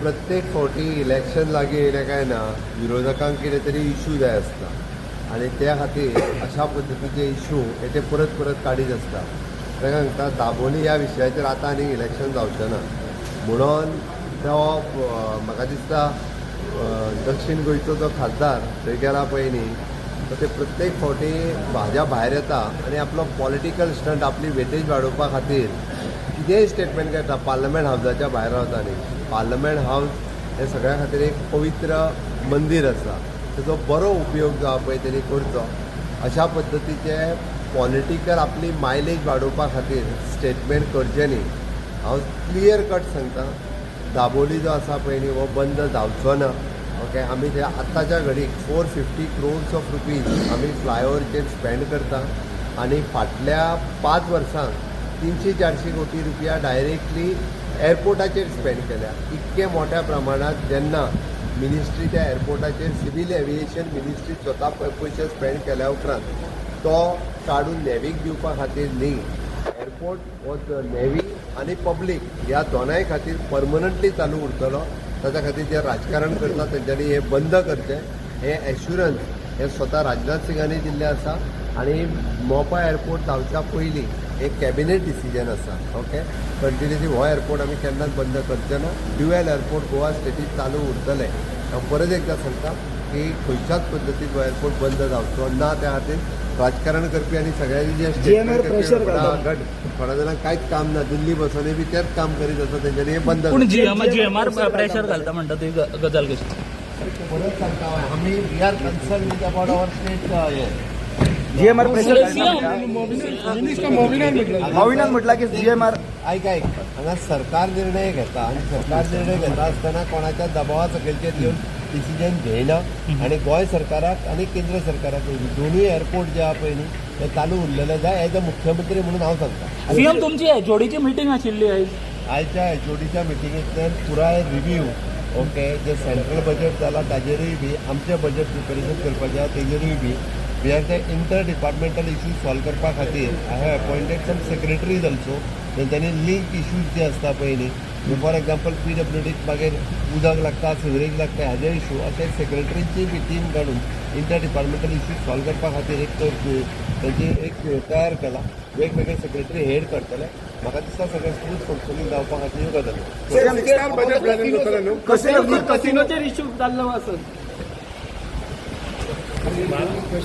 प्रत्येक फावटी इलेक्शन लागीं येयलें काय ना विरोधकांक कितें तरी इशू जाय आसता आनी त्या खातीर अशा पद्दतीचे इशू हे ते परत परत काडीत आसता. ताका सांगता दाबोली ह्या विशयाचेर आतां आनी इलेक्शन जावचें ना म्हणून तो म्हाका दिसता दक्षीण गोंयचो जो खासदार थंय गेला पळय न्ही तो ते प्रत्येक फावटी भाज्या भायर येता आनी आपलो पॉलिटिकल स्टंट आपली वेटेज वाडोवपा खातीर कितेंय स्टेटमेंट करता. पार्लमेंट हावजाच्या भायर रावता न्ही, पार्लमेंट हावज हें सगळ्या खातीर एक पवित्र मंदीर आसा, तेजो बरो उपयोग जो आहा पळय तेणी करचो. अशा पद्दतीचे पॉलिटिकल आपली मायलेज वाडोवपा खातीर स्टेटमेंट करचें न्ही. हांव क्लियर कट सांगता, दाबोली जो आसा पळय न्ही हो बंद जावचो ना. ओके, आमी ते आत्ताच्या घडीक 450 crores of rupees आमी फ्लायओवरचेर स्पेंड करता आनी फाटल्या 5 वर्सांक 300-400 कोटी रुपया डायरेक्टली एअरपोर्टाचेर स्पेंड केल्या. इतके मोठ्या प्रमाणात जेन्ना मिनिस्ट्री त्या एअरपोर्टाचेर सिवील एविएशन मिनिस्ट्री स्वता पयशे स्पेंड केल्या उपरांत तो काडून नेवीक दिवपा खातीर न्ही, एअरपोर्ट हो नेवी आनी पब्लीक ह्या दोनाय खातीर परमनंटली चालू उरतलो. ताच्या खातीर जे राजकारण करता तेंच्यांनी हें बंद करचें, हें एश्युरन्स हें स्वता राजनाथ सिंगांनी दिल्लें आसा आनी मोपा एअरपोर्ट जावच्या पयलीं एक कॅबिनेट डिसिजन आसा. ओके, कंटिन्युअसली हो एअरपोर्ट आमी केन्नाच बंद करचे ना. ड्युएल एअरपोर्ट गोवा स्टेटीत चालू उरतले. हांव परत एकदां सांगता की खंयच्याच पद्दतीन हो एअरपोर्ट बंद जावचो ना. त्या खातीर राजकारण करपी आनी सगळ्यांनी जे स्टेटमेंट करपी थोड्या जाणांक कांयच काम ना, दिल्ली बसोनय बी तेंच काम करीत आसा, तेंच्यांनी हें बंद. पूण जीएमआर प्रेशर घालता म्हणटा ती गजाल कशी? परत सांगता आमी we are concern with about our state. हें जीएमआर प्रेशर मोविनान म्हटला की जीएमआर आयक आयक, हांगा सरकार निर्णय घेता आनी सरकार निर्णय घेता आसतना कोणाच्या दबावा सकयलचेर येवन डिसिजन घेयना आनी गोंय सरकाराक आनी केंद्र सरकाराक दोनूय एअरपोर्ट जे आहा पळय न्ही ते चालू उरलेले जाय एज अ मुख्यमंत्री म्हणून हांव सांगता. सीएम, तुमची एचओडीची मिटींग आशिल्ली आयज. आयच्या एचओडीच्या मिटिंगेंतल्यान पुराय रिव्यू, ओके, जे सेंट्रल बजेट जाला ताजेरूय बी आमचें बजेट प्रिपेरेशन करपाचें आहा तेजेरूय बी we are the inter departmental issues solve करपा खातीर I have appointed some secretaries also. तेंच्यांनी लिंक इश्यूज जे आसता पळय न्ही, फॉर एग्जाम्पल पीडब्ल्यूडीक मागीर उदक लागता, सिवरेज लागता, हाजे इशू अशे सेक्रेटरीची बी टीम काडून इंटर डिपार्टमेंटल इश्यूज सॉल्व करपा खातीर एक तेंची एक तयार केला. वेगवेगळे सेक्रेटरी हेड करतले. म्हाका दिसता सगळें स्मूथ फंक्शनींग जावपा खातीर ह्यो गजाली. कसिनोचेर इश्यू जाल्लो आसत.